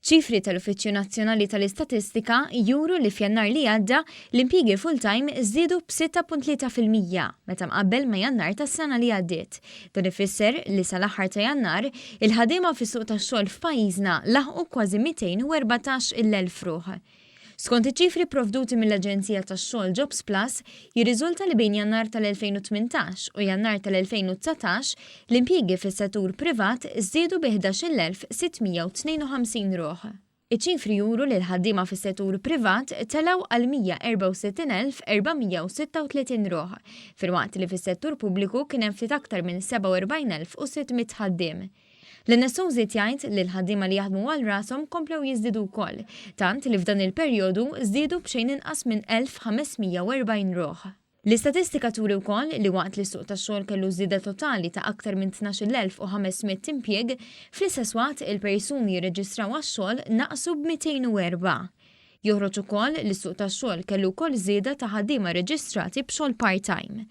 Ċifri tal-Uffiċċju Nazzjonali tal-Istatistika juru li f'Jannar li għadda l-impjiegi full-time żdiedu b'6.3% meta mqabbel ma' Jannar tas-sena li għaddiet. Dan ifisser li sal-aħħar ta' Jannar, il-ħaddiema fis-suq tax-xogħol f'pajjiżna laħqu kważi 214,000 ruħ. Skont iċ-ċifri pprovduti mill-aġenzija tax-xogħol Jobs Plus, jirriżulta li bejn Jannar tal-2018 u Jannar tal-2019, l-impjiegi fis-settur privat żdiedu bi 11,652 ruħ. Iċ-ċifri juru li l-ħaddiema fis-settur privat telgħu għal 164,436 ruħ, filwaqt li fis-settur pubbliku kien hemm ftit aktar minn 47,600 ħaddiem. L-NSO żied jgħid li l-ħaddiema li jaħdmu għal rashom komplew jiżdiedu wkoll, tant li f'dan il-perjodu żdiedu b'xejn inqas minn 1,540 ruħ. L-istatistika turi wkoll li waqt li s-suq tax-xogħol kellu żieda totali ta' aktar minn 12,500 impjieg, fl-istess waqt il-persuni jirreġistraw għax-xogħol naqsu b'204. Joħroġ ukoll li s-suq tax-xogħol kellu wkoll żieda ta' ħaddiema rreġistrati b'xogħol part-time.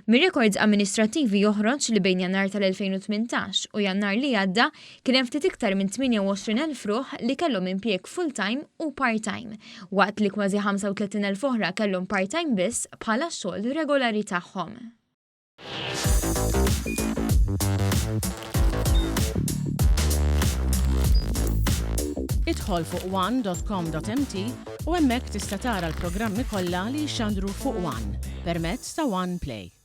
Mir-rekords amministrattivi joħroġ li bejn Jannar tal-2018 u Jannar li għadda kien hemm ftit iktar minn 28,000 ruħ li kellhom impjieg full-time u part-time, waqt li kważi 35,000 oħra kellhom part-time biss bħala x-xogħol regolari tagħhom. Idħol fuq one.com.mt u hemmhekk tista' tara l-programmi kollha li jixxandru fuq One permezz ta' One Play.